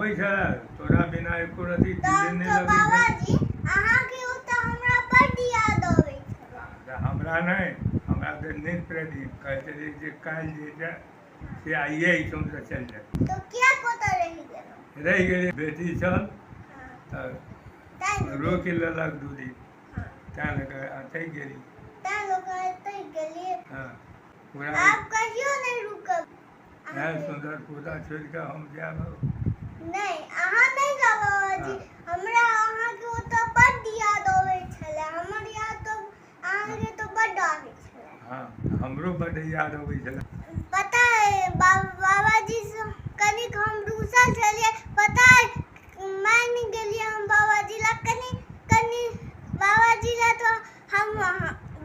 अबै छलै, तोरा बिना एको रत्ती तहन दिले नहि तऽ लगै छलै। बाबाजी अहाँके ओतऽ हमरा बड्ड याद अबै छलै। तऽ हमरा नहि, हमरा तऽ नित प्रतिदिन कहै छलियै जे काल्हि जे छै से आइए एहिठामसँ चलि जायब। तऽ किएक ओतऽ रहि गेलहुँ? रहि गेलियै, बेटी छल तऽ तैं ने रोकि लेलक 2 दिन, हँ, तैं लऽ कऽ अटकि गेली। तैं लऽ कऽ एतै गेलियै। हँ, पूरा आब कहियो नहि रुकब। एहन सुन्दर पोता छोड़ि कऽ हम जायब? नहि, अहाँ नहि जाउ बाबाजी। हमरा अहाँके ओतऽ बड्ड याद अबै छलै। हमर याद तऽ अहाँके तऽ बड्ड आबै छलै। हँ, हमरो बड्ड याद अबै छलै। पता अइ बाबाजी सँ कनिक हम रूसल छलियै, पता अइ, मानि गेलियै हम बाबाजी लए कनि कनि बाबाजी लए तऽ हम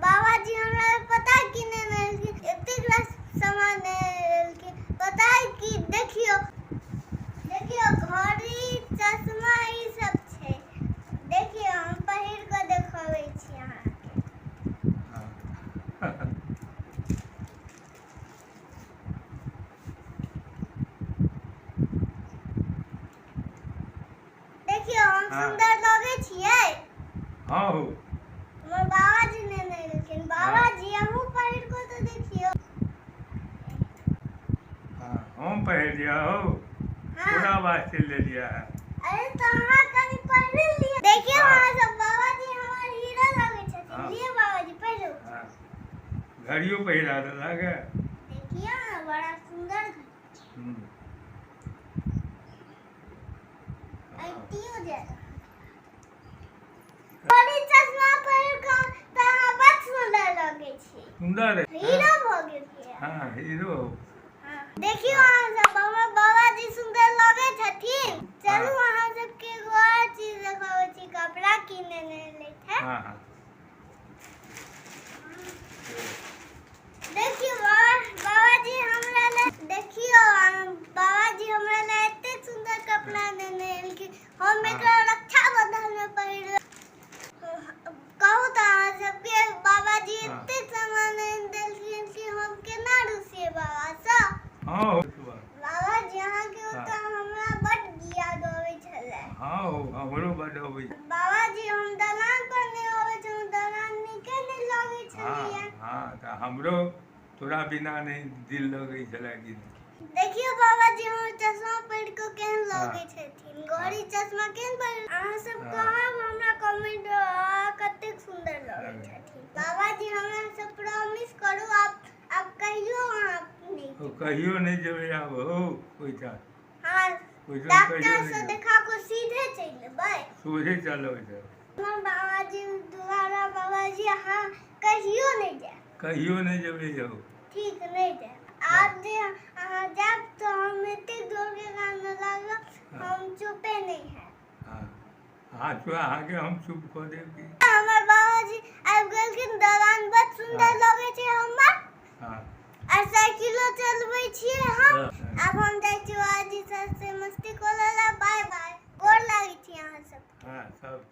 बाबाजी हमरा पता अइ की नेने एलखिन? एतेक रास सामान नेने एलखिन। पता अइ की? देखियौ देखियौ, घड़ी, चश्मा ई सब छै। देखियौ, हम पहिर कऽ देखबै छी अहाँके। हँ। देखियौ, हम सुन्दर लगै छियै? हँ हौ। हमर बाबाजी नेने एलखिन। बाबाजी, अहूँ पहिर कऽ तऽ देखियौ। हँ, हम पहिर लिअ हौ? हँ। तोरा वास्ते लेलियै है। अरे, तऽ अहाँ कनि पहिर लिअ, देखियौ। अहाँ सब, बाबाजी हमर हीरो लगै छथिन। लिअ बाबाजी, पहिरू। हँ, घड़ियो पहिरा देलक है। देखियौ ने, बड़ा सुन्दर घड़ी। ऐतियो जायत। बड़ी चश्मा पहिर कऽ तऽ अहाँ बड सुन्दर लगै छी। सुन्दर है। हीरो भऽ गेलियै। हँ, हीरो। हँ। देखियौ अहाँ सब, हमर बाबाजी सुन्दर लगै छथिन। चलू, अहाँ सबके एगो आर चीज देखाबै छी। कपड़ा कीने ले है। हँ हँ। देखियौ बाबाजी हमरा लए, देखियौ बाबाजी हमरा लए एतेक सुन्दर कपड़ा नेने एलखिन। हम एकरा रक्षाबंधन मे पहिरबै। कहू तऽ अहाँ सबके, बाबाजी एतेक सामान आनि देलखिन कि हम केना रुसियै बाबासँ? हँ हौ। बाबाजी, अहाँके ओतऽ हमरा बड्ड याद अबै छलै। हँ हौ, हमरो बड्ड अबै। बाबाजी, हम दलान पर नहि अबै छलहुँ, दलान नीके नहि लगै छलैया। हँ, तऽ हमरो तोरा बिना नहि दिल लगै छलै कि नहि। देखियौ बाबाजी, हमर चश्मा पहिर कऽ केहन लगै छथिन? घड़ी, चश्मा केहन पहिर? अहाँ सब कहब हमरा कमेंट, कतेक सुन्दर लगै छथिन बाबाजी? हमरा सब प्रॉमिस करू, आब कहियो अहाँ नहि ओ कहियो नहि जेबै आब हौ ओहिठाम। हँ। ओहिठाम कहियो डॉक्टर नहि से जेबै। देखा कऽ सीधे चलि एबै। सोझे चलब छै। हमर बाबाजी दुबारा, बाबाजी, अहाँ कहियो नहि जायब। कहियो नहि जेबै यौ। ठीक, नहि जायब। आब जे अहाँ जायब तऽ हम एतेक जोरके कानऽ लागब, हम चुपे नहि हैब। हँ हँ, अहाँके हम चुप कऽ देब की? हमर बाबाजी आबि गेलखिन। दलान बड सुन्दर लगै छै हमर। आ साइकिलो चलबै छियै हम। आब हम जाइ छी बाबाजी से मस्ती करऽ लए। बाय बाय, गोर लागै छी अहाँ सब। हँ, सब।